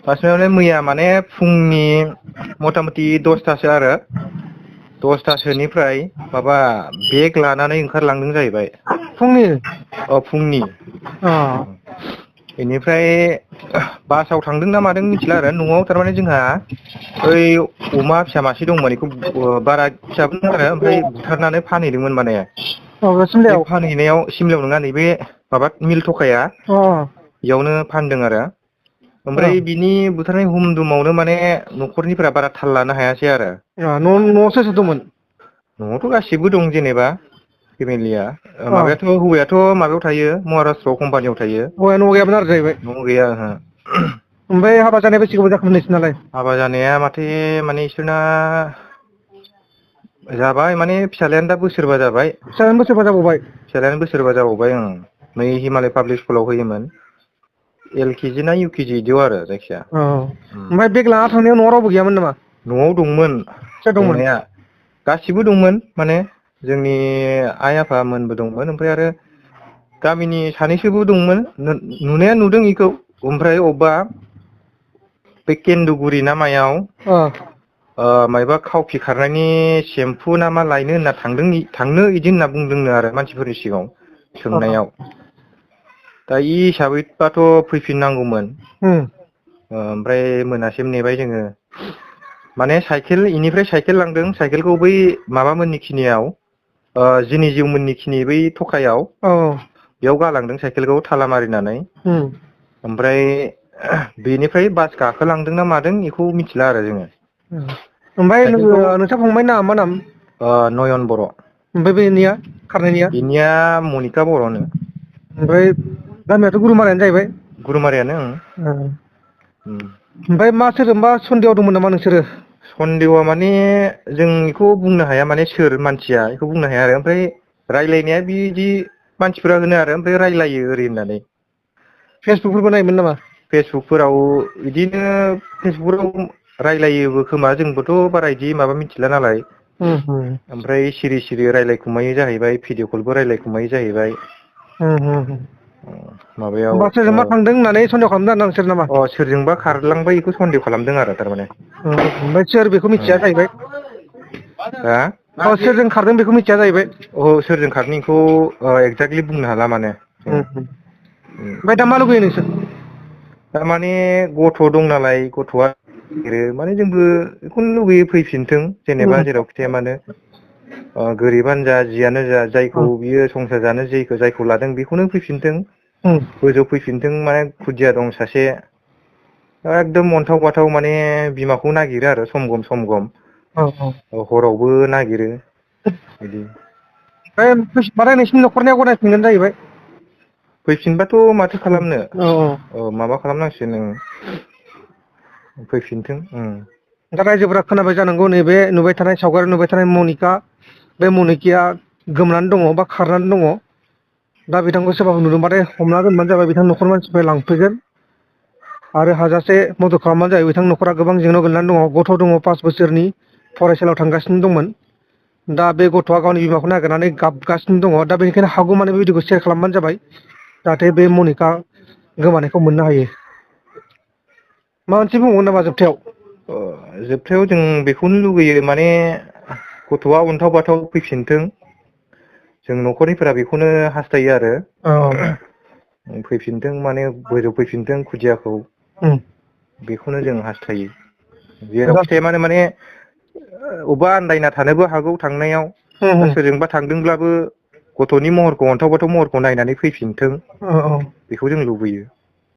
बास मेमनाया मैया माने फुंनि मथा मथि 10थासो आरो 10थासोनिफ्राय माबा बेग लानानै ओंखारलांदों जाहैबाय। फुंनि फुंनि अ बेनिफ्राय बासाव थांदों ना मादों मिथिला आरो न'आव थारमाने जोंहा ओइ अमा फिसा मासे दंमोन बेखौ बारा फिसाबो नङा आरो ओमफ्राय बुथारनानै फानहैदोंमोन माने बे बे सिमलायाव फानहैनायाव सिमलायाव नङा नैबे माबा मिल थखाया अ बेयावनो फानदों आरो अ ओमफ्राय बिनि बुथारनाय हुमदुमावनो माने न'खरनिफोरा बारा थाल लानो हायासै आरो न'आव सोर सोर दंमोन? न'आवथ' गासिबो दं जेनेबा फेमिलिया अ माबायाथ' हौवायाथ' माबायाव थायो महाराष्ट्र कम्पानियाव थायो हौवाया न'आव गैयामोन आरो जाहैबाय न'आव गैया ओहो ओमफ्राय हाबा जानाय बेसे गोबाव जाखो नोंसोरनालाय? हाबा जानाया माथो माने इसोरना जाबाय माने फिसाज्लायानो दा बोसोरबा जाबाय फिसाजोनो बोसोरबा जाबावबाय फिसाज्लायानो बोसोरबा जाबावबाय ओं नै हिमालय पाब्लिक स्कुलाव होयोमोन एल केजि ना इउ केजि बिदियाव आरो जायखिया औ ओमफ्राय बेग लाना थांनायाव न'आव रावबो गैयामोन नामा न'आव दंमोन सोर दंमोन दंनाया गासिबो दंमोन माने जोंनि आइ आफामोनबो दंमोन ओमफ्राय आरो गामिनि सानैसोबो दंमोन नुनाया नुदों बेखौ ओमफ्राय अबेबा बे केन्दुगुरि ना मायाव अ मायबा खावफि खारनायनि सेम्फु ना मा लायनो होनना थांनो बिदि होनना बुंदोंनो आरो मानसिफोरनि सिगाङाव अ सोंनायाव दा इ हिसाबैबाथ' फैफिननांगौमोन ओमफ्राय मोनासिम नेबाय जोङो माने साइकेल इनिफ्राय साइकेल लांदों साइकेलखौ बै माबामोननि खिनियाव जिनि जिउमोननि खिनि बै थखायाव औ बेयाव गालांदों साइकेलखौ थाला मारिनानै ओमफ्राय बेनिफ्राय बास गाखोलांदोंना मादों बेखौ मिथिला आरो जोङो ओमफ्राय साइकेलखौ नोंसा फंबायनि नामा मा नाम? नयन बर' ओमफ्राय बेनिया खारनायनिया बिनिया मनिका बर'नो ओमफ्राय गामियाथ' गरुमारायानो जाहैबाय गुरुमारियानो ओमफ्राय मा सोरजोंबा सन्देह दंमोन नामा नोंसोरो? सन्देहआ माने जों बेखौ बुंनो हाया माने सोर मानसिया बेखौ बुंनो हाया आरो ओमफ्राय रायलायनाया बिदि मानसिफोरा होनो आरो ओमफ्राय रायलायो ओरै होननानै फेसबुकफोरबो नायोमोन नामा? फेसबुकफोराव बिदिनो फेसबुकफोराव रायलायोबो खोमा जोंबोथ' बारा इदि माबा मिथिला नालाय ओमफ्राय सिरि सिरि रायलायखुमायो जाहैबाय भिडिअ कलबो रायलायखुमायो जाहैबाय माबायाव होमबा सोरजोंबा थांदों होननानै सन्देह खालामदों आरोना नोंसोर नामा सोरजोंबा खारलांबाय बेखौ सन्देह खालामदों आरो थारमाने ओमफ्राय सोर बेखौ मिथिया जाहैबाय हा सोरजों खारदों बेखौ मिथिया जाहैबाय सोरजों खारदों बेखौ एक्जेक्टलि बुंनो हाला माने जोङो ओमफ्राय दा मा लुबैयो नोंसोर? थारमाने गथ' दं नालाय गथ'आ नागिरो माने जोंबो बेखौनो लुगैयो फैफिनथों जेनेबा जेरावखि थाया मानो गोरिबानो जा जियानो जा जायखौ बियो संसार जानो जायखौ लादों बेखौनो फैफिनथों बोजबफैफिनथों माने खुदिया दं सासे एकदम अन्थाव बाथाव माने बिमाखौ नागिरो आरो सम सम हरावबो नागिरो बिदि बाराय नोंसिनि न'खरनिया गनायफिनगोन जाहैबाय फैफिनबाथ' माथो खालामनो माबा खालामनांसिगोन फैफिनथों दा रायजोफोरा खोनाबाय जानांगौ नैबे नुबाय थानाय सावगारि नुबाय थानाय मनिका बे मनिकाया गोमनानै दङ बा खारनानै दङ दा बिथांखौ सोरबाफोर नुदोंबाथाय हमना दोनबानो जाबाय बिथां न'खरनि मानसिफोरा लांफैगोन आरो हाजासे मदद खालामबानो जाबाय बिथांनि न'खरा गोबां जेंनायाव गोलैनानै दङ गथ' दङ 5 बोसोरनि फरायसालियाव थांगासिनो दंमोन दा बे गथ'आ गावनि बिमाखौ नागिरनानै गाबगासिनो दङ दा बेनिखायनो हागौमानि बे भिडिअखौ सेयार खालामबानो जाबाय जाहाथे बे मनिका गोमानायखौ मोननो हायो माबा मोनसे बुंबावगोन नामा जोबथायाव? जोबथायाव जों बेखौनो लुगैयो माने गथ'आ अन्थाव बाथाव फैफिनथों जों न'खरनिफोरा बेखौनो हास्थायो आरो फैफिनथों माने बोजबफैफिनथों खुदियाखौ बेखौनो जों हास्थायो जेरावखि थाया माने अबेबा आन्दायना थानोबो हागौ थांनायाव दा सोरजोंबा थांदोंब्लाबो गथ'नि महरखौ अन्थाव बाथाव महरखौ नायनानै फैफिनथों बेखौ जों लुबैयो